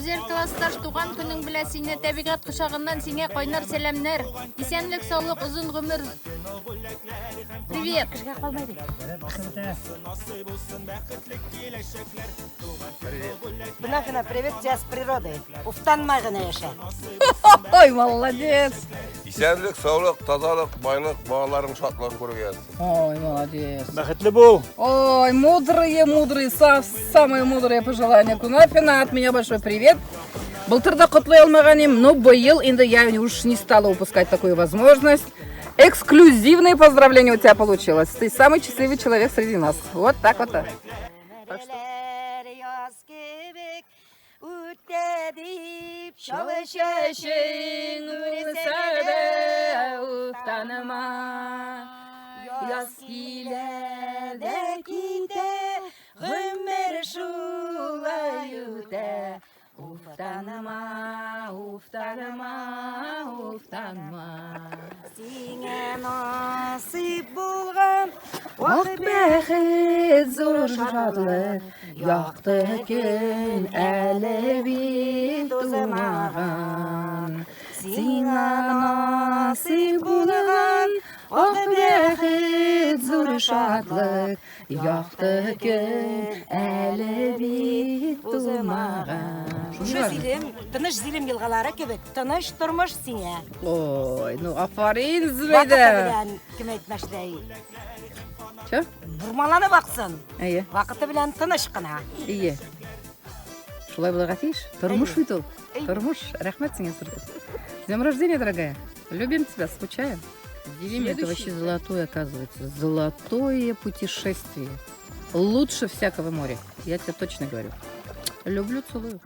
Гүзәл классташ, туган көнең белә сине, тәбигать кочагыннан сиңа кайнар сәламнәр. Исәнлек, саулык, озын гомер. Привет. Кешегә калмай бит. Кунафина, привет тебе с природой. Уфтанмай гына яшә. Ой, молодец. Исәнлек, саулык, тазалык, байлык, балаларың шатлыгын күрергә язсын. Ой, молодец. Бәхетле бул. Ой, мудрые, мудрые, самые мудрые пожелания Кунафина. От меня большой привет. Былтыр да котлый алмаган идем, но быел инде я уж не стала упускать такую возможность. Эксклюзивное поздравление у тебя получилось. Ты самый счастливый человек среди нас. Вот так вот. Так что- Яз кебек үтә дип Чал чәчең үсә дә уфтанма. Яз килә дә китә, гомер шулай үтә. Уфтанма, уфтанма, уфтанма. Сиңа насыйп булган Ак бәхет, зур шатлык, якты көн әле бит тумаган. Сиңа насыйп булган ак бәхет, зур шатлык, якты көн әле бит тумаган. Шушы Зилем, тыныч Зилем елгалары кебек, тыныч тормыш сиңа. Ой, ну афарин, Вакыты Зөбәйдә. белән кем әйтмешләй. Чё? Бурмаланып аксын. Әйе. Вакыты белән тыныч кына. Ие. Шулай булырга тиеш. Тормыш бит ул. Әйе. Тормыш. Рәхмәт сиңа, Сургут. С днем рождения, дорогая. Любим тебя, скучаем. Деревня это вообще золотое, оказывается. Золотое путешествие. Лучше всякого моря. Я тебе точно говорю. Люблю, целую.